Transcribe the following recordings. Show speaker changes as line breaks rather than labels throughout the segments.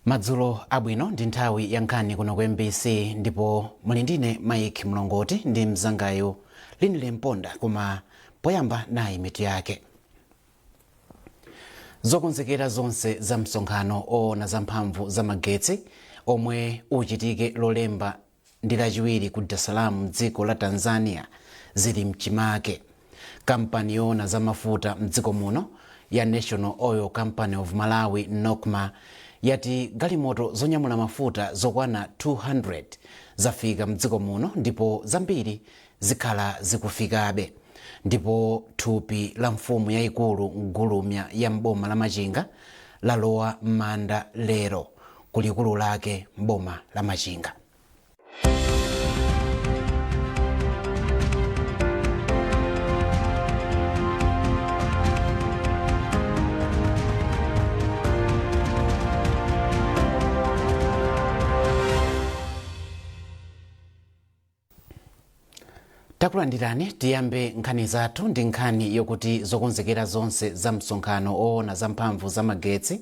Madzulo abwino. Ndi nthawi ya nkhani kuno ku MBC ndipo muli ndine Mike Mlongoti ndi mzangayo Linile Mponda. Koma poyamba, nayi mitu yake. Zokonzekera zonse za msonkhano oona za mphamvu za magetsi omwe uchitike Lolemba ndi Lachiwiri ku Dar es Salaam mdziko la Tanzania zili mchimake. Kampani yoona za mafuta mdziko muno ya National Oil Company of Malawi, NOCMA, yati galimoto zonyamula mafuta zokwana 200 zafika mdziko muno ndipo zambiri zikhala zikufikabe. Ndipo thupi la mfumu yayikulu Mgulumya ya mboma la Machinga lalowa m'manda lero kulikulu lake mboma la Machinga. Takulandirani. Tiyambe nkhani zathu ndi nkhani yokuti zokonzekera zonse za msonkhano oona za mphamvu za magetsi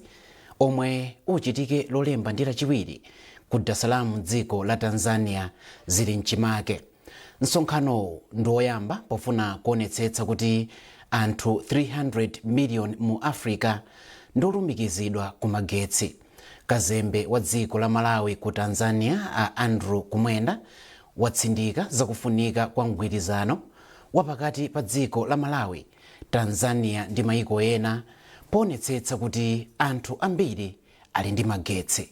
omwe uchitike Lolemba ndi Lachiwiri ku Dar es Salaam dziko la Tanzania zili mchimake. Msonkhanowu ndi woyamba pofuna kuonetsetsa kuti anthu 300 million mu Africa ndolumikizidwa ku magetsi. Kazembe wa dziko la Malawi ku Tanzania, a Andrew Kumwenda, watsindika zakufunika kwa mgwirizano wapakati pa dziko la Malawi, Tanzania ndi mayiko ena poonetsetsa kuti anthu ambiri ali ndi magetsi.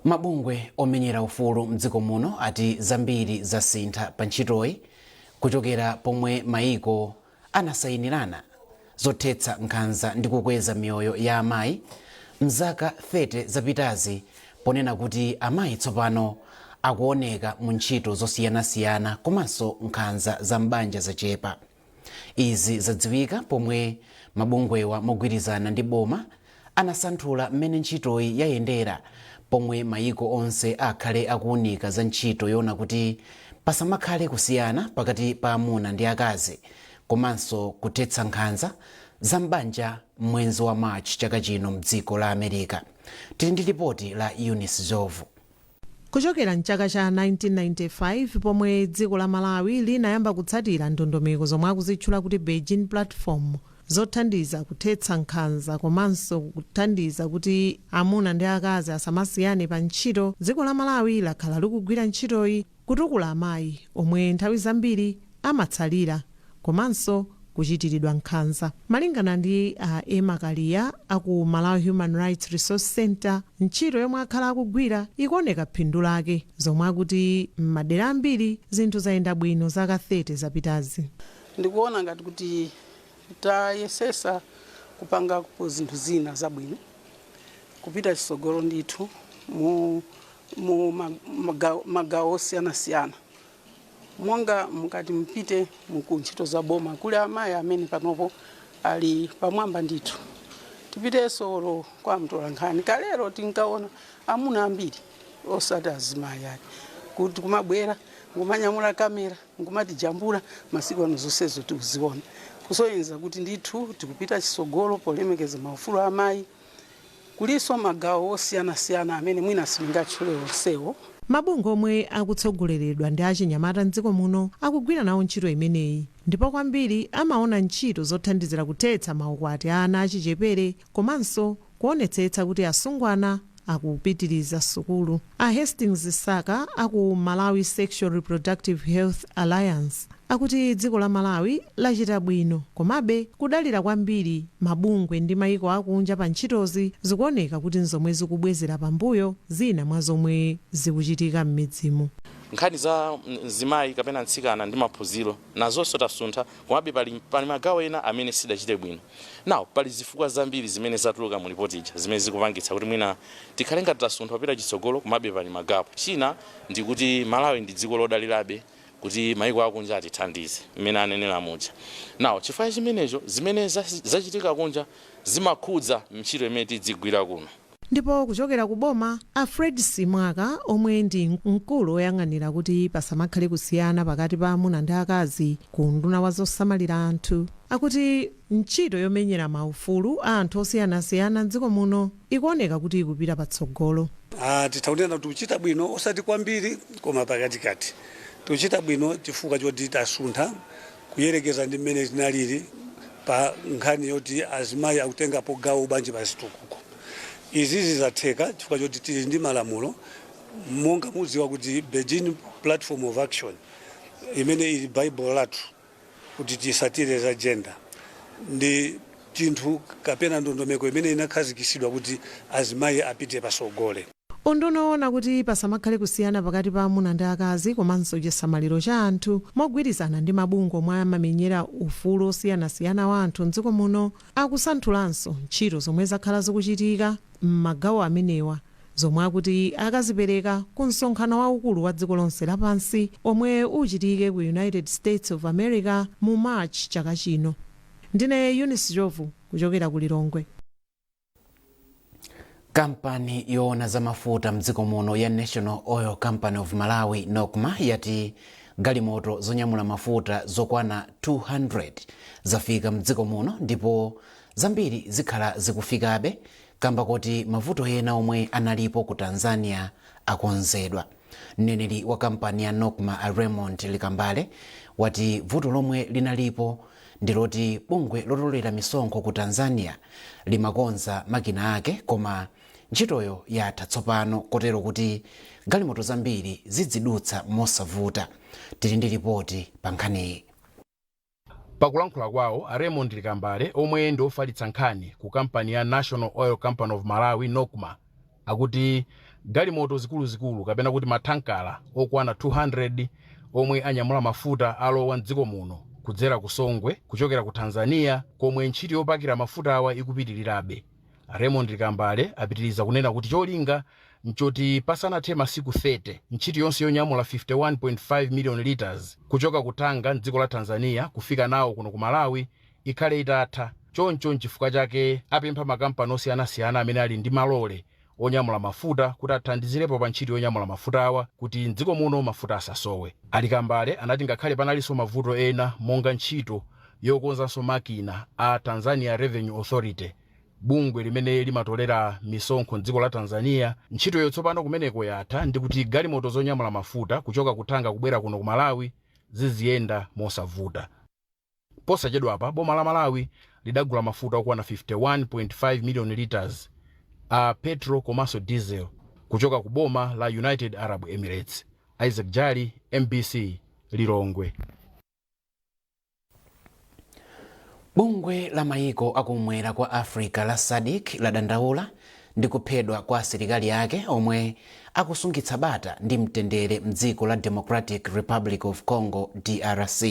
Mabungwe omenyera ufulu mdziko muno ati zambiri zasintha pa ntchitoyi kuchokera pomwe mayiko anasayinirana zothetsa nkhanza ndi kukweza miyoyo ya amayi mzaka 30 zapitazi, ponena kuti amayi tsopano akuoneka mu ntchito zosiyanasiyana komanso nkhanza za m'banja zachepa. Izi zadziwika pomwe mabungwewa mogwirizana ndi boma anasanthula mmene ntchitoyi yayendera, pomwe mayiko onse akhale akuunika za ntchito yoona kuti pasamakhale kusiyana pakati pa amuna ndi akazi komanso kuthetsa nkhanza za m'banja mwezi wa March chaka chino mdziko la America. Tili ndi ripoti la Eunice Zovu.
Kuchokera mchaka cha 1995, pomwe dziko la Malawi linayamba kutsatira ndondomeko zomwe akuzitchula kuti Beijing Platform, zothandiza kuthetsa nkhanza komanso kuthandiza kuti amuna ndi akazi asamasiyane pa ntchito, dziko la Malawi lakhala likugwira ntchitoyi kutukula amayi omwe nthawi zambiri amatsalira komanso kuchitiridwa nkhanza. Malingana ndi a Emma Kaliya aku Malawi Human Rights Resource Center, ntchito yomwe akhala akugwira ikuoneka phindu lake, zomwe akuti m'madera ambiri zinthu zayenda bwino zaka 30 zapitazi.
Ndikuona ngati kuti tayesesa kupangapo zinthu zina zabwino, kupita chitsogolo ndithu mu magawo osiyanasiyana, monga mukati mpite ku ntchito za boma, kuli amayi amene panopo ali pamwamba ndithu. Tipitenso olo kwa mtolankhani, kalero tinkaona amuna ambiri osati azimayi ake kuti kumabwera nkumanyamula kamera nkumatijambula. Masiku ano zonsezo tikuziona, kusonyeza kuti ndithu tikupita chitsogolo polemekeza maufulu a amayi. Kulinso magawo osiyanasiyana amene mwina sindingatchule onsewo.
Mabungwe omwe akutsogoleredwa ndi achinyamata mdziko muno akugwira nawo ntchito imeneyi, ndipo kwambiri amaona ntchito zothandizira kuthetsa maukwati a ana achichepere komanso kuonetsetsa kuti asungwana akupitiriza sukulu. A Hastings Saka aku Malawi Sexual Reproductive Health Alliance akuti dziko la Malawi lachita bwino, komabe kudalira kwambiri mabungwe ndi mayiko akunja pa ntchitozi zikuoneka kuti nzomwe zikubwezera pambuyo zina mwa zomwe zikuchitika m'midzimu.
Nkhani za mzimayi kapena mtsikana ndi maphunziro nazonso tasuntha, komabe pali magawo ena amene sidachite bwino. Now, pali zifukwa zambiri zimene zatuluka mu ripoti ija zimene zikupangitsa kuti mwina tikhale ngati tasuntha kupita chitsogolo, komabe pali ma gap. China ndikuti Malawi ndi dziko lodalirabe kuti maiko akunja atithandize, mmene anenera muja. Now, chifukwa chimenecho, zimene zachitika kunja zimakhudza ntchito imene tidzigwira kuno.
Ndipo kuchokera ku boma, a Fred Simwaka, omwe ndi mkulu woyang'anira kuti pasamakhale kusiyana pakati pa amuna ndi akazi ku unduna wa zosamalira anthu, Akuti ntchito yomenyera maufulu a anthu osiyanasiyana mdziko muno ikuoneka kuti ikupita patsogolo.
Titha kunena kuti tikuchita bwino, osati kwambiri koma pakatikati. Tikuchita bwino chifukwa choti tasuntha kuyerekeza ndi mmene tinalili pa nkhani yoti azimayi akutengapo gawo bwanji pa zitukuko. Izi zizatheka chifukwa choti tili ndi malamulo, monga mudziwa kuti Beijing Platform of Action, imene ili Bible lathu kuti tisatire za gender, ndi chinthu kapena ndondomeko imene inakhazikitsidwa kuti azimayi apite pasogole.
Unduna owona kuti pasamakhale kusiyana pakati pa amuna ndi akazi komanso chisamaliro cha anthu, mogwirizana ndi mabungwe omwe amamenyera ufulu osiyanasiyana wa anthu mdziko muno, akusanthulanso ntchito zomwe zakhala zikuchitika m'magawo amenewa, zomwe akuti akazipereka ku msonkhano waukulu wa dziko lonse lapansi omwe uchitike ku United States of America mu March chaka chino. Ndine Eunice Jovu kuchokera ku Lilongwe.
Kampani yoona za mafuta mdziko muno ya National Oil Company of Malawi, NOCMA, yati galimoto zonyamula mafuta zokwana 200 zafika mdziko muno, ndipo zambiri zikhala zikufikabe kamba kuti mavuto ena omwe analipo ku Tanzania akonzedwa. Mneneri wa kampani ya NOCMA, a Raymond Likambale, wati vuto lomwe linalipo ndiloti bungwe lotolera misonkho ku Tanzania limakonza makina ake, koma ntchitoyo yatha tsopano, kotero kuti galimoto zambiri zidzidutsa mosavuta. Tili ndi ripoti pa nkhaniyi.
Pakulankhula kwawo, a Raymond Likambale, omwe ndi ofalitsa nkhani ku kampani ya National Oil Company of Malawi, NOCMA, akuti galimoto zikuluzikulu kapena kuti mathankala okwana 200 omwe anyamula mafuta alowa mdziko muno kudzera ku Songwe kuchokera ku Tanzania, komwe ntchito yopakira mafuta awa ikupitirirabe. Raymond Likambale apitiriza kunena kuti cholinga nchoti pasanathe masiku 30 ntchito yonse yonyamula 51.5 million liters kuchoka ku Tanga mdziko la Tanzania kufika nawo kuno ku Malawi ikhale itatha. Choncho nchifukwa chake apempha makampani osiyanasiyana amene ali ndi malole onyamula mafuta kuti athandizirepo pa ntchito yonyamula mafuta awa kuti mdziko muno mafuta asasowe. Alikambale anati ngakhale panalinso mavuto ena, monga ntchito yokonzanso makina a Tanzania Revenue Authority, bungwe limene limatolera misonkho mdziko la Tanzania, ntchitoyo tsopano kumeneko yatha ndi kuti galimoto zonyamula mafuta kuchoka ku Tanga kubwera kuno ku Malawi ziziyenda mosavuta. Posachedwapa boma la Malawi lidagula mafuta okwana 51.5 million liters a petrol komanso diesel kuchoka ku boma la United Arab Emirates. Isaac Jali, MBC, Lilongwe.
Bungwe la mayiko akumwera kwa Africa la SADC ladandaula ndi kuphedwa kwa asilikali ake omwe akusungitsa bata ndi mtendere mdziko la Democratic Republic of Congo, DRC.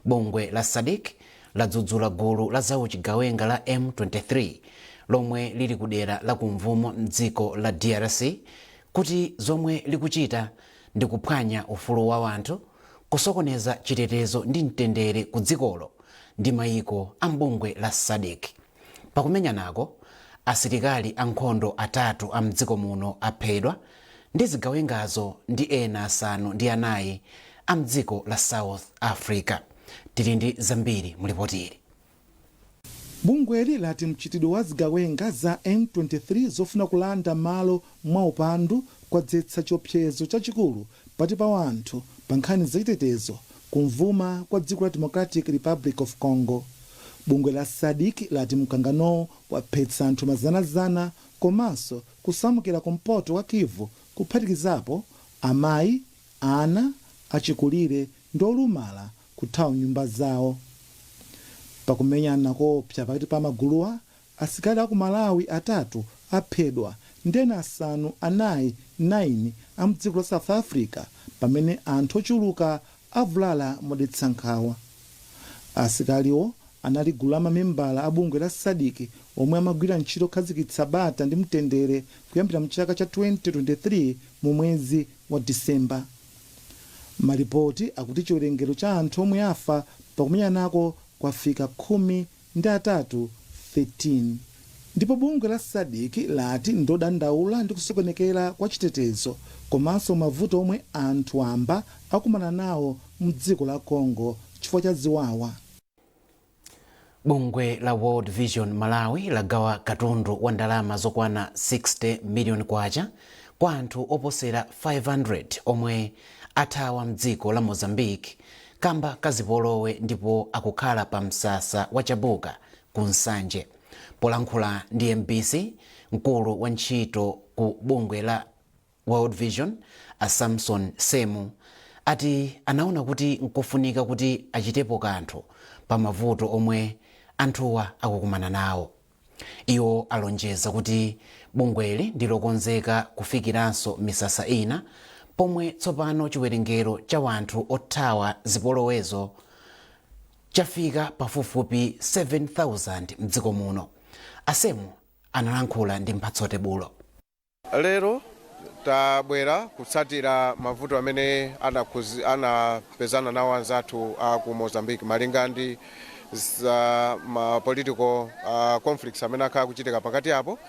Bungwe la SADC ladzudzula gulu la zauchigawenga la M23 lomwe lili kudera la kumvuma mdziko la DRC kuti zomwe likuchita ndi kuphwanya ufulu wa anthu, kusokoneza chitetezo ndi mtendere ku dzikolo ndi mayiko a mbungwe la SADC. Pakumenyanako, asilikali ankhondo atatu a mdziko muno aphedwa ndi zigawengazo ndi ena 9 a mdziko la South Africa. Tili ndi zambiri mulipotili.
Bungweli lati mchitidwe wa zigawenga za M23 zofuna kulanda malo mwaupandu kwadzetsa chiopsezo chachikulu pakati pa anthu pa nkhani zachitetezo kumvuma kwa dziko la Democratic Republic of Congo. Bungwe la SADC lati mkanganowo waphetsa anthu mazanazana komanso kusamukira kumpoto kwa Kivu, kuphatikizapo amayi, ana, achikulire ndi olumala, kuthawa nyumba zawo. Pakumenyana koopsa pakati pa maguluwa, asilikali aku Malawi atatu aphedwa ndi ena 4 9 a mdziko la South Africa, pamene anthu ochuluka avulala modetsa nkhawa. Asilikaliwo anali gulu la mamembala a bungwe la SADC omwe amagwira ntchito kukhazikitsa bata ndi mtendere kuyambira mchaka cha 2023 mu mwezi wa Disemba. Malipoti akuti chiwerengero cha anthu omwe afa pakumenyanako kwafika 13, 13, ndipo bungwe la SADC lati ndodandaula ndi kusokonekera kwa chitetezo komanso mavuto omwe anthu amba akumana nawo mdziko la Congo chifukwa cha ziwawa.
Bungwe la World Vision Malawi lagawa katundu wa ndalama zokwana 60 miliyoni kwacha kwa anthu oposera 500 omwe athawa mdziko la Mozambique kamba kazipolowe ndipo akukhala pa msasa wa Chabuka ku Nsanje. Polankhula ndi MBC, mkulu wa ntchito ku bungwe la World Vision a Samson Semu ati anaona kuti nkofunika kuti achitepo kanthu pa mavuto omwe anthuwa akukumana nawo. Iwo alonjeza kuti bungweli ndilokonzeka kufikiranso misasa ina pomwe tsopano chiwerengero cha wanthu othawa zipolowezo chafika pafupifupi 7000 mdziko muno. Asemu analankhula ndi Mphatso Tebulo.
Lero tabwera kutsatira mavuto amene anapezana nawo anzathu a ku Mozambique malinga ndi za ma political conflicts amene akhala kuchitika pakati apo.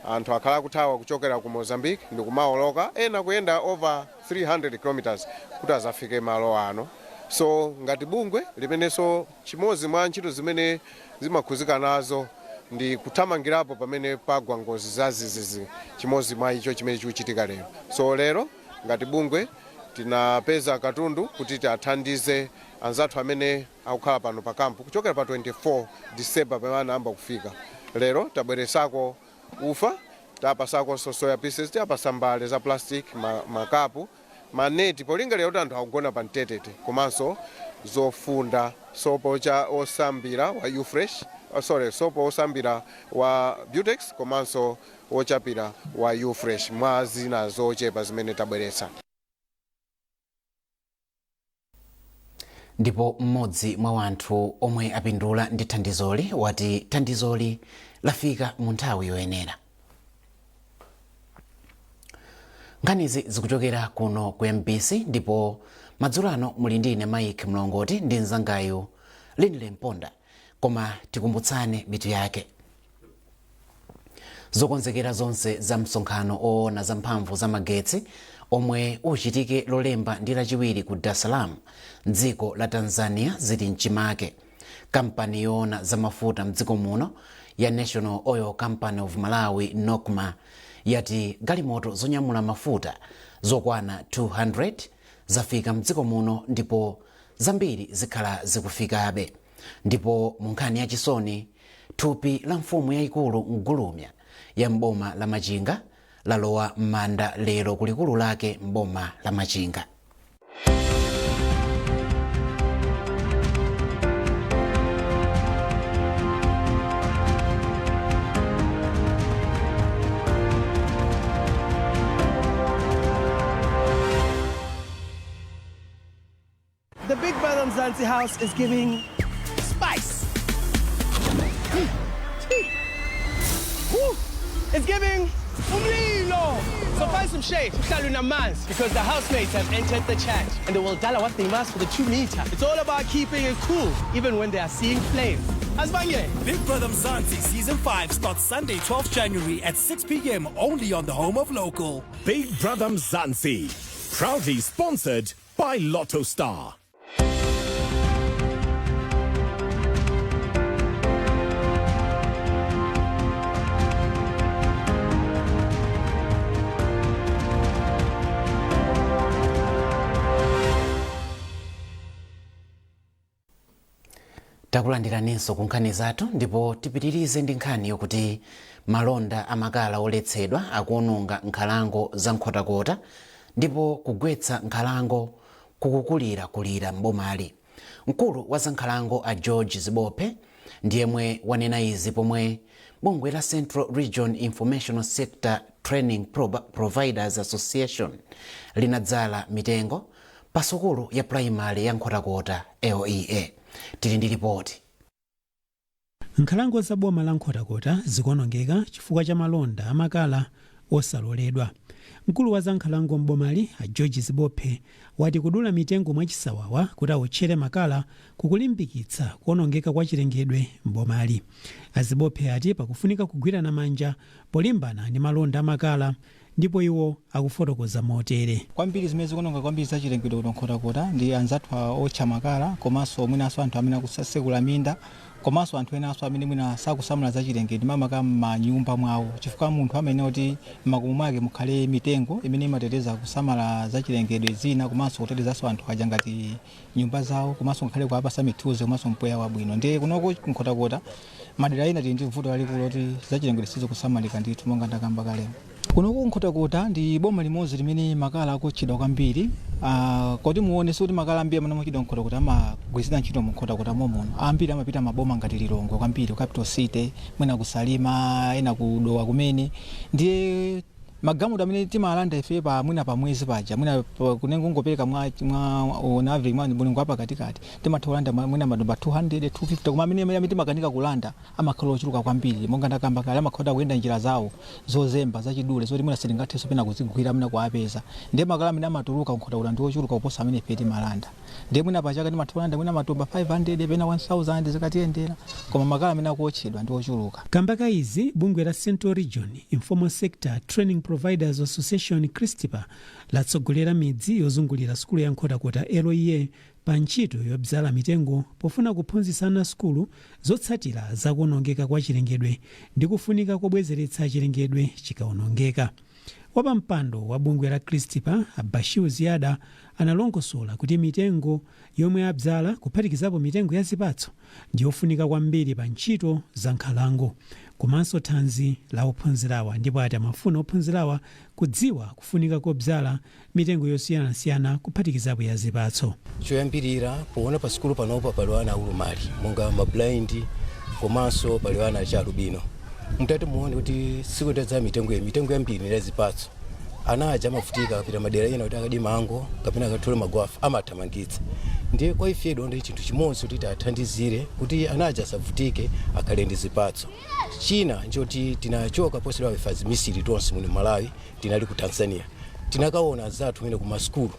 Anthu akhala akuthawa kuchokera ku Mozambique ndi kumaoloka, ena kuyenda over 300 kilometers kuti azafike malo ano. So ngati bungwe limenenso chimodzi mwa ntchito zimene zimakhuzika nazo ndi kuthamangirapo pamene pagwa ngozi zazizizi, chimodzi mwa icho chimene chikuchitika lero. So lero ngati bungwe tinapeza katundu kuti tiathandize anzathu amene akukhala pano pa kampu kuchokera pa 24 December pamene anayamba kufika. Lero tabweresako ufa, tapasakonso soya pieces, tapasa mbale za plastic, makapu, maneti polingalira kuti anthu akugona pa mtetete, komanso zofunda, sopo cha osambira wa Ufresh, oh, sorry, sopo osambira wa Butex komanso wochapira wa Ufresh, mwa zina zochepa zimene tabweretsa.
Ndipo mmodzi mwa wanthu omwe apindula ndi thandizoli wati thandizoli lafika mu nthawi yoyenera. Nkhanizi zikuchokera kuno ku MBC ndipo madzulo ano muli ndi ine Mike Mlongoti ndi mzangayu Linle Mponda. Koma tikumbutsane mitu yake. Zokonzekera zonse za msonkhano oona za mphamvu za magetsi omwe uchitike Lolemba ndi Lachiwiri ku Dar es Salaam mdziko la Tanzania zili mchimake. Kampani yoona za mafuta mdziko muno ya National Oil Company of Malawi, NOCMA, yati galimoto zonyamula mafuta zokwana 200 zafika mdziko muno ndipo zambiri zikhala zikufikabe. Ndipo mu nkhani yachisoni, thupi la mfumu yayikulu Mgulumya ya mboma la Machinga lalowa m'manda lero kulikulu lake mboma la Machinga.
The Big Brother Mzansi house is giving spice. Tea. Woo. It's giving umlilo. So find some shade, uhlale unamanzi, because the housemates have entered the chat and they will dollar what they must for the 2 meter. It's all about keeping it cool, even when they are seeing flames. Asbange.
Big Brother Mzansi Season 5 starts Sunday, 12th January at 6 p.m. only on the home of local.
Big Brother Mzansi. Proudly sponsored by Lotto Star.
Takulandiraninso ku nkhani zathu ndipo tipitirize ndi nkhani yokuti malonda amakala oletsedwa akuononga nkhalango za Nkhotakota ndipo kugwetsa nkhalango kukukulirakulira mbomali. Mkulu wa zankhalango a George Zibophe ndiyemwe wanena izi pomwe bungwe la Central Region Informational Sector Training Providers Association linadzala mitengo pa sukulu ya primary ya Nkhotakota LEA. Tili ndi ripoti.
Nkhalango za boma la Nkhotakota zikuonongeka chifukwa cha malonda amakala osaloledwa. Mkulu wa zankhalango mbomali a George Zibophe wati kudula mitengo mwachisawawa kuti awotchere makala kukulimbikitsa kuonongeka kwa chilengedwe mbomali. Azibophe ati pakufunika kugwirana manja polimbana ndi malonda amakala ndipo iwo akufotokoza motere.
Kwambiri zimene zikuononga kwambiri zachilengedwe kuno Nkhotakota ndi anzathu otcha makala, komanso mwinanso anthu amene akusekula minda. Komanso anthu enanso amene mwina sakusamala zachilengedwe, makamaka m'manyumba mwawo, chifukwa munthu amene kuti m'makomo mwake mukhale mitengo imene imateteza kusamala zachilengedwe zina, komanso kutetezanso anthu aja ngati nyumba zawo, komanso ngakhale kuwapasa mithunzi komanso mpweya wabwino. Ndiye kunoko Nkhotakota, madera ena tili ndi vuto lalikulu loti zachilengedwe sizikusamalika ndithu. Monga ndakamba kalemo, kunoku Nkhotakota ndi boma limodzi limene makala akotchedwa kwambiri. Kodi muone sikuti makala ambiri amene amachedwa Nkhotakota amagwirizira ntchito mu Nkhotakota momuno. Ambiri amapita maboma ngati Lilongwe kwambiri, Capital City, mwina kuSalima, ena kuDowa kumene. Ndiye magalimoto amene timalanda ife pa mwina pa mwezi paja, mwina kunengo ngopereka mwa on average, mwa mulingo wapakatikati, timatha kulanda mwina matumba 200, 250. Koma amene timakanika kulanda amakhala ochuluka kwambiri. Monga ndakamba kale, amakhala kuyenda njira zawo zozemba, zachidule, zoti mwina sitingathenso pena kuzigwira, mwina kuwapeza. Ndiye makala amene amatuluka Nkhotakota ndi ochuluka kuposa amene ife timalanda. Ndiye mwina pachaka timatha kulanda mwina matumba 500 pena 1000 zikatiyendera, koma makala amene akuotchedwa ndi ochuluka.
Kamba ka izi, bungwe la Central Region Informal Sector Training Providers Association, CRISTPA, latsogolera midzi yozungulira sukulu ya Nkhotakota LEA pa ntchito yobzala mitengo pofuna kuphunzitsa ana sukulu zotsatira zakuonongeka kwa chilengedwe ndi kufunika kobwezeretsa chilengedwe chikawonongeka. Wapampando wa bungwe la CRISTPA, Abashiu Ziyada, analongosola kuti mitengo yomwe abzala, kuphatikizapo mitengo ya zipatso, ndiyofunika kwambiri pa ntchito za nkhalango komanso thanzi la ophunzirawa, ndipo ati amafuna ophunzirawa kudziwa kufunika kobzala mitengo yosiyanasiyana, kuphatikizapo ya zipatso.
Choyambirira, poona pa sukulu panopa pali ana aulumali monga ma blind, komanso pali ana achalubino. Mutati muone kuti sikutadza mitengo, mitengo yambiri ndi zipatso, ana aja amavutika akapita madera ena kuti akadye mango kapena akathole magwafa, amathamangitsa. Ndiye kwa ifedo ndi chinthu chimodzi kuti tiathandizire kuti ana aja asavutike, akhale ndi zipatso. China nchoti tinachoka posera ife azimisiri tonse muno Malawi, tinali ku Tanzania, tinakaona anzathu kumene ku masukulu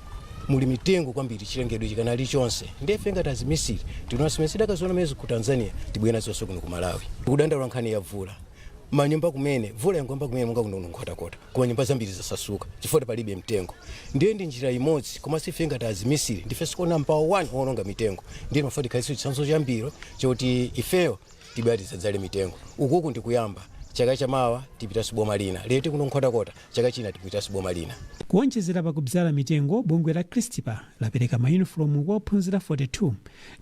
muli mitengo kwambiri, chilengedwe chikanali chonse. Ndiye ngati azimisiri tinasimene sidakaziona mezi ku Tanzania, tibwera zonse kuno ku Malawi. Tikudandaula nkhani ya vula manyumba kumene vula yangomba kumene, monga kuno Nkhotakota, koma nyumba zambiri zasasuka chifukwa palibe mtengo. Ndiye ndi njira imodzi. Koma sife ngati azimisiri ndife sikona mpawo 1 owononga mitengo. Ndiye mafuna tikhaliso chitsanzo chambiro choti ifeyo tibwera tidzadzale mitengo. Ukuku ndikuyamba, chaka chamawa tipitanso boma lina. Lero kuno Nkhotakota, chaka china tipitanso boma lina.
Kuonjezera pakubzala mitengo, bungwe la CRISTPA lapereka mayunifomu kwa ophunzira 42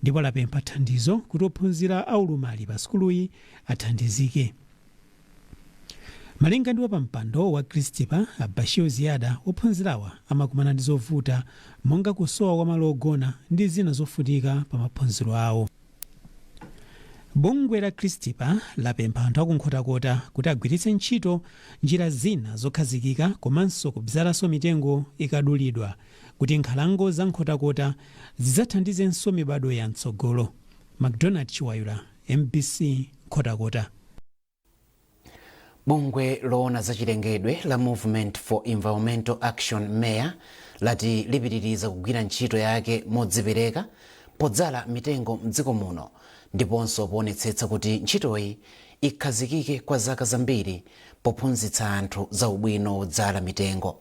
ndipo lapempha thandizo kuti ophunzira aulumali pa sukuluyi athandizike. Malinga ndi wapampando wa CRISTPA, Abashiu Ziyada, ophunzirawa amakumana ndi zovuta monga kusowa kwa malo ogona ndi zina zofunika pa maphunziro awo. Bungwe la CRISTPA lapempha anthu akuNkhotakota kuti agwiritse ntchito njira zina zokhazikika komanso kubzalanso mitengo ikadulidwa kuti nkhalango za Nkhotakota zidzathandizenso mibadwo ya mtsogolo. MacDonald Chiwayula, MBC, Nkhotakota.
Bungwe loona zachilengedwe la Movement for Environmental Action, MEA, lati lipitiriza kugwira ntchito yake modzipereka podzala mitengo mdziko muno ndiponso poonetsetsa kuti ntchitoyi ikhazikike kwa zaka zambiri pophunzitsa anthu za ubwino wodzala mitengo.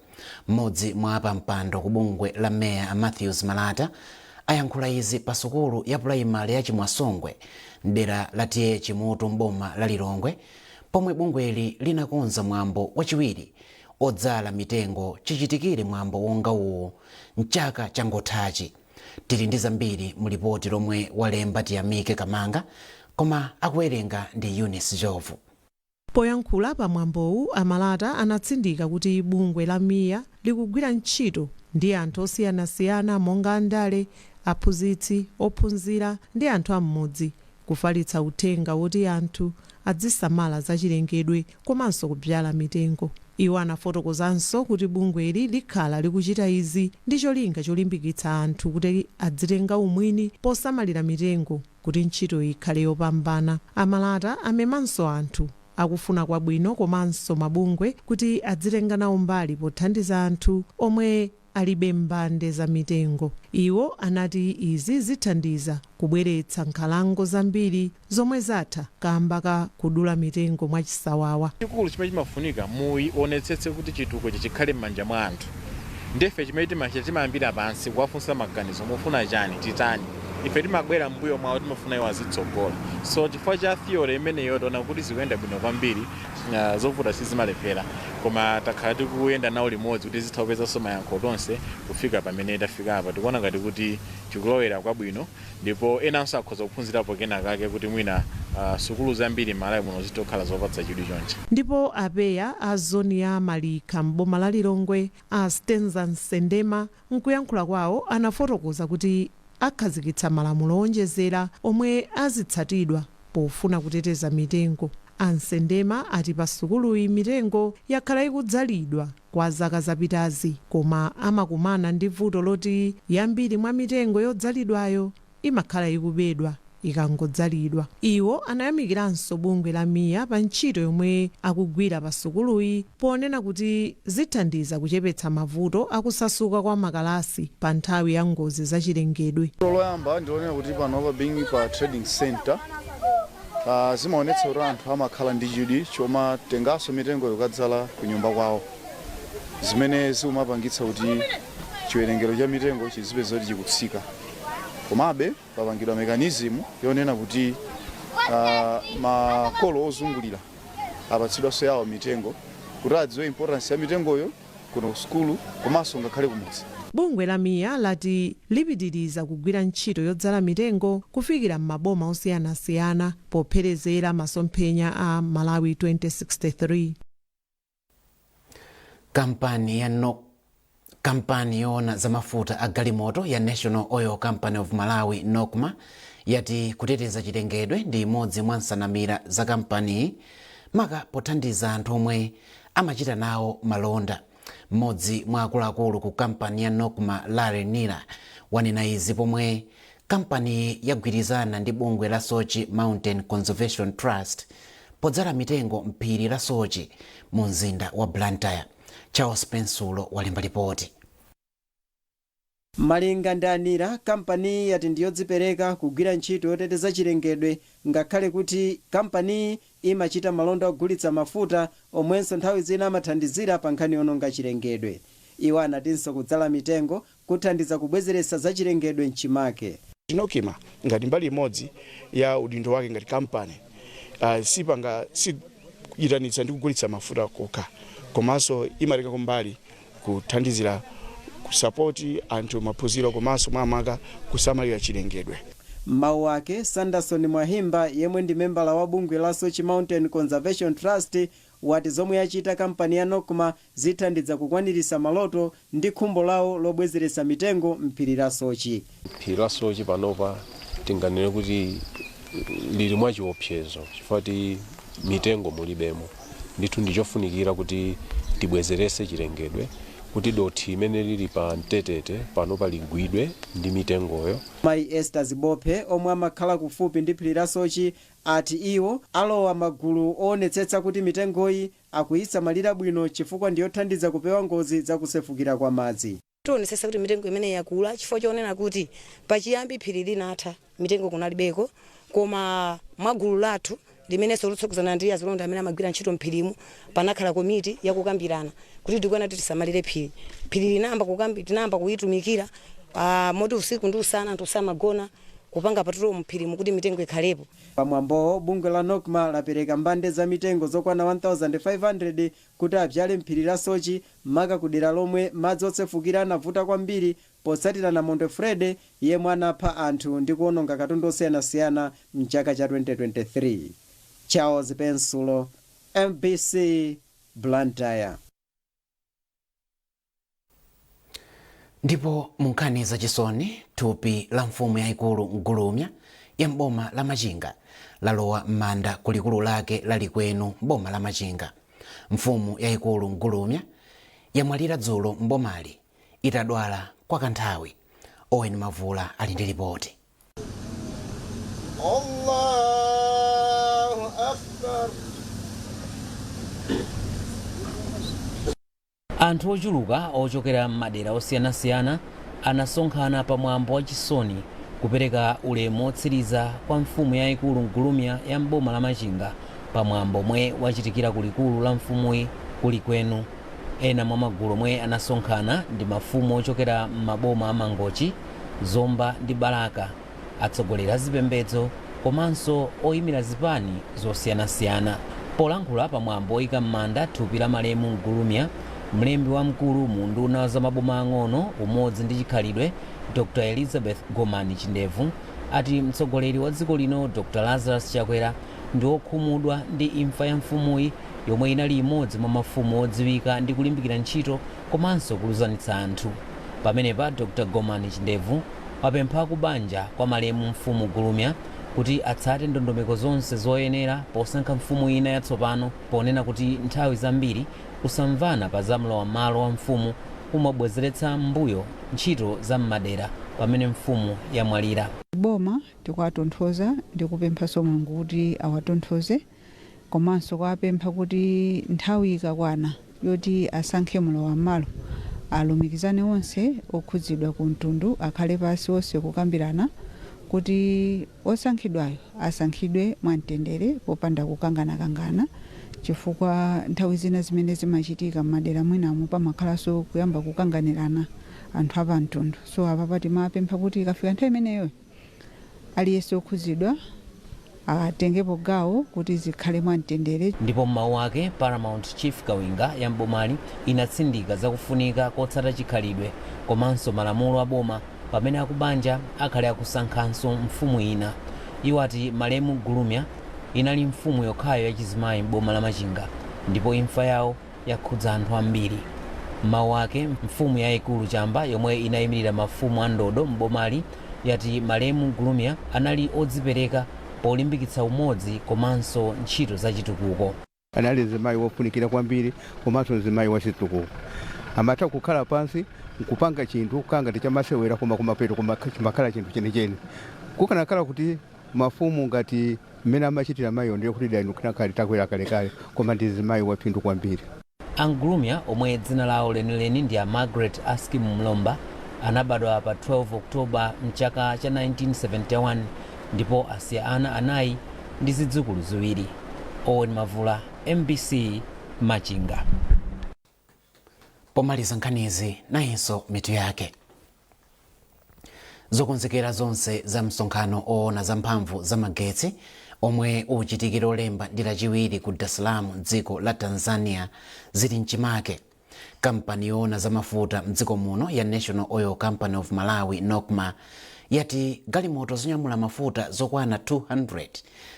Mmodzi mwa apampando ku bungwe la MEA, Matthews Malata, ayankhula izi pa sukulu ya pulaimali ya Chimwasongwe mdera la T/A Chimutu mboma la Lilongwe, pomwe bungweli linakonza mwambo wachiwiri odzala mitengo chichitikire mwambo wonga uwu mchaka changothachi. Tili ndi zambiri mu lipoti lomwe walemba Tiyamike Kamanga, koma akuwerenga ndi Eunice Jovu.
Poyankhula pa mwambowu, Amalata anatsindika kuti bungwe la MEA likugwira ntchito ndi anthu osiyanasiyana monga andale, aphunzitsi, ophunzira ndi anthu am'mudzi kufalitsa uthenga woti anthu azisamala zachilengedwe komanso kubyala mitengo. Iwo anafotokozanso kuti bungweli likhala likuchita izi ndi cholinga cholimbikitsa anthu kuti adzitenga umwini posamalira mitengo kuti ntchito ikhale yopambana. Amalata amemanso anthu akufuna kwabwino komanso mabungwe kuti adzitenga nawo mbali pothandiza anthu omwe alibe mbande za mitengo. Iwo anati izi zithandiza kubweretsa nkhalango zambiri zomwe zatha kamba ka kudula mitengo mwachisawawa.
Chikulu chimene chimafunika, muionetsetse kuti chitukuko chikhale m'manja mwa anthu. Ndife chimene timachita, timayambira pansi kuwafunsa maganizo: mufuna chani, titani?
Ife timabwera mbuyo mwawo, timafuna iwo azitsogola. So chifukwa cha theory imeneyo taona kuti zikuyenda bwino kwambiri. Zovuta sizimalephera, koma takhala tikuyenda nawo limodzi kuti zitha kupezanso mayankho tonse. Kufika pamene tafika apa, tikuona ngati kuti tikulowera kwabwino, ndipo enanso akhoza kuphunzirapo kenakake kuti mwina sukulu zambiri m'Malawi muno zitokhala zopatsa chidwi chonchi.
Ndipo apeya a zoni ya Malikha m'boma la Lilongwe, a Stenza Nsendema, nkuyankhula kwawo anafotokoza kuti akhazikitsa malamulo owonjezera omwe azitsatidwa pofuna kuteteza mitengo. Ansendema ati pa sukuluyi mitengo yakhala ikudzalidwa kwa zaka zapitazi, koma amakumana ndi vuto loti yambiri mwa mitengo yodzalidwayo imakhala ikubedwa ikangodzalidwa. Iwo anayamikiranso bungwe la MIA pa ntchito yomwe akugwira pa sukuluyi, ponena kuti zithandiza kuchepetsa mavuto akusasuka kwa makalasi pa nthawi ya ngozi zachilengedwe.
Loyamba ndionera kuti panopa being pa trading center, zimaonetsa kuti anthu amakhala ndi chidwi chomatenganso mitengo yokadzala ku nyumba kwawo, zimene zimapangitsa kuti chiwerengero cha mitengo chizipeza kuti chikutsika. Komabe papangidwa mechanism yonena kuti makolo ozungulira apatsidwanso yawo mitengo kuti adziwe importance ya mitengoyo kuno ku sukulu komanso ngakhale kumudzi.
Bungwe la MIA lati lipitiriza kugwira ntchito yodzala mitengo kufikira m'maboma osiyanasiyana popherezera masomphenya a Malawi 2063.
Kampani yoona zamafuta a galimoto ya National Oil Company of Malawi, NOCMA, yati kuteteza chilengedwe ndi imodzi mwa nsanamira za kampaniyi, maka pothandiza anthu omwe amachita nawo malonda. Mmodzi mwa akuluakulu ku kampani ya NOCMA, Larry Nira, wanena izi pomwe kampaniyi yagwirizana ndi bungwe la Soche Mountain Conservation Trust podzala mitengo mphiri la Soche mu mzinda wa Blantyre. Charles Pensulo walemba ripoti.
Malinga ndi anira, kampaniyi yati ndiyodzipereka kugwira ntchito yoteteza chilengedwe, ngakhale kuti kampaniyi imachita malonda ogulitsa mafuta omwenso nthawi zina amathandizira pa nkhani yononga chilengedwe. Iwo anatinso kudzala mitengo kuthandiza kubwezeretsa zachilengedwe mchimake.
NOCMA ngati mbali imodzi ya udindo wake ngati kampani, sipanga siyitanitsa ndi kugulitsa mafuta kokha, komanso imatenga mbali kuthandizira kusupport anthu maphunziro komanso mwamaka kusamalira chilengedwe.
Mawu ake, Sanderson Mwahimba, yemwe ndi membala wa bungwe la Soche Mountain Conservation Trust, wati zomwe yachita kampani ya NOCMA zithandiza kukwaniritsa maloto ndi khumbo lawo lobwezeretsa mitengo mphiri la Soche.
Phiri la Soche panopa tinganene kuti lili mwachiopsezo chifukwa ti mitengo mulibemo. Ndithu ndichofunikira kuti tibwezerese chilengedwe, kuti dothi imene lili pa mtetete panopa ligwidwe ndi mitengoyo.
Mayi Esther Zibophe, omwe amakhala kufupi ndi phiri la Soche, ati iwo alowa magulu oonetsetsa kuti mitengoyi akuyisamalira bwino chifukwa ndiyothandiza kupewa ngozi zakusefukira kwa madzi.
Tionetsetsa kuti mitengo imene yakula, chifukwa chonena kuti pachiyambi phiri linatha, mitengo kunalibeko, koma mwa gulu lathu limenenso lotsogozana ndi azilonda amene amagwira ntchito mphirimu, panakhala komiti yakukambirana kuti tikuona kuti tisamalire phiri. Phiri linayamba kukambi, tinayamba kuyitumikira moti usiku ndi usana anthu samagona kupanga patrol mphirimu kuti mitengo ikhalepo.
Pamwambowo, bungwe la NOCMA lapereka mbande za mitengo zokwana 1500 kuti abyale mphiri la Soche, maka kudera lomwe madzi osefukira anavuta kwambiri potsatira namondwe Freddy yemwe anapha anthu ndi kuwononga katundu osiyanasiyana mchaka cha 2023. Charles Pensulo, MBC, Blantyre.
Ndipo mu nkhani zachisoni, thupi la mfumu yayikulu Mgulumya ya mboma la Machinga lalowa m'manda ku likulu lake la Likwenu mboma la Machinga. Mfumu yayikulu Mgulumya yamwalira dzulo mbomali itadwala kwa kanthawi. Owen Mavula ali ndi ripoti.
Allahu Akbar.
Anthu ochuluka ochokera m'madera osiyanasiyana anasonkhana pa mwambo wachisoni kupereka ulemu wotsiriza kwa mfumu yayikulu Mgulumya ya mboma la Machinga pa mwambo omwe wachitikira ku likulu la mfumuyi ku Likwenu. Ena mwa magulu omwe anasonkhana ndi mafumu ochokera m'maboma a Mangochi, Zomba ndi Balaka. Atsogoleri a zipembedzo komanso oyimira zipani zosiyanasiyana. Polankhula pamwambo oyika m'manda thupi la malemu Mgulumya, mlembi wamkulu mu nduna za maboma ang'ono, umodzi ndi chikhalidwe, Dr Elizabeth Gomani Chindevu ati mtsogoleri wa dziko lino Dr Lazarus Chakwera ndi wokhumudwa ndi imfa ya mfumuyi, yomwe inali imodzi mwa mafumu odziwika ndi kulimbikira ntchito komanso kuluzanitsa anthu. Pamenepa Dr Gomani Chindevu wapempha kubanja kwa malemu mfumu Gulumya kuti atsate ndondomeko zonse zoyenera posankha mfumu ina yatsopano, ponena kuti nthawi zambiri kusamvana pa zamlowam'malo wa mfumu kumabwezeretsa mbuyo ntchito za m'madera pamene mfumu yamwalira.
Boma tikuwatonthoza ndi kupemphanso Mulungu kuti awatonthoze, komanso kuwapempha kuti nthawi ikakwana yoti asankhe mlowam'malo, alumikizane onse okhudzidwa ku mtundu, akhale pasi onse kukambirana kuti osankhidwayo asankhidwe mwamtendere popanda kukanganakangana, chifukwa nthawi zina zimene zimachitika m'madera mwinamo pamakhalanso kuyamba kukanganirana anthu apamtundu. So apapa timapempha kuti ikafika nthawi imeneyo aliyense okhudzidwa atengepo gawo kuti zikhale mwamtendere.
Ndipo m'mawu ake, Paramount Chief Kawinga ya mbomali inatsindika zakufunika kotsata chikhalidwe komanso malamulo a boma pamene akubanja akhale akusankhanso mfumu ina. Iwo ati malemu Gulumya inali mfumu yokhayo yachizimayi m'boma la Machinga ndipo imfa yawo yakhudza anthu ambiri. Mawu ake, mfumu yayikulu Chamba, yomwe inayimirira mafumu a ndodo m'bomali, yati malemu Gulumya anali odzipereka polimbikitsa umodzi komanso ntchito zachitukuko.
Anali mzimayi wofunikira kwambiri komanso mzimayi wachitukuko. Amatha kukhala pansi nkupanga chinthu kangati chamasewera, koma kumapeto chimakhala chinthu chenicheni. Kukanakhala kuti mafumu ngati mmene amachitira mayiyo, ndiye kuti dani kunakhala takwera kalekale, koma ndi mzimayi waphindu kwambiri.
Angulumya, omwe dzina lawo lenileni ndi a Margaret Askim Mlomba, anabadwa pa 12 Oktoba mchaka cha 1971 ndipo asiya ana anayi ndi zidzukulu ziwiri. Owen Mavula, MBC, Machinga.
Pomaliza nkhanizi, nayinso mitu yake. Zokonzekera zonse za msonkhano oona za mphamvu za magetsi omwe uchitikire Lolemba ndi Lachiwiri ku Dar es Salaam mdziko la Tanzania zili mchimake. Kampani yoona za mafuta mdziko muno ya National Oil Company of Malawi, NOCMA, yati galimoto zonyamula mafuta zokwana 200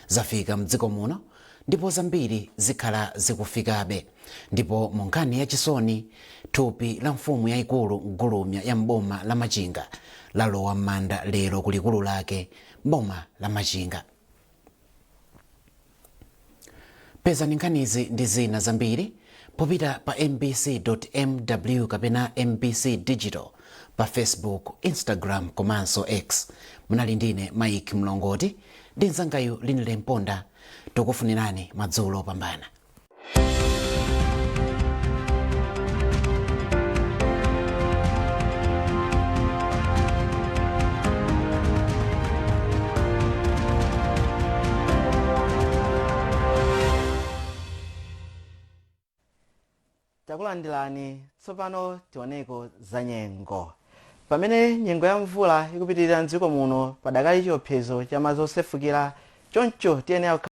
zafika mdziko muno ndipo zambiri zikhala zikufikabe. Ndipo mu nkhani yachisoni, thupi la mfumu yayikulu Mgulumya ya mboma la Machinga lalowa m'manda lero ku likulu lake mboma la Machinga. Pezani nkhanizi ndi zina zambiri popita pa mbc.mw kapena MBC Digital pa Facebook, Instagram komanso X. Munali ndine Mike Mlongoti ndi mzangayu Linle Mponda. Tikufunirani madzulo opambana.
Takulandirani. Tsopano tioneko za nyengo. Pamene nyengo ya mvula ikupitirira mdziko muno, padakali chiopsezo cha madzi osefukira, choncho tiyenera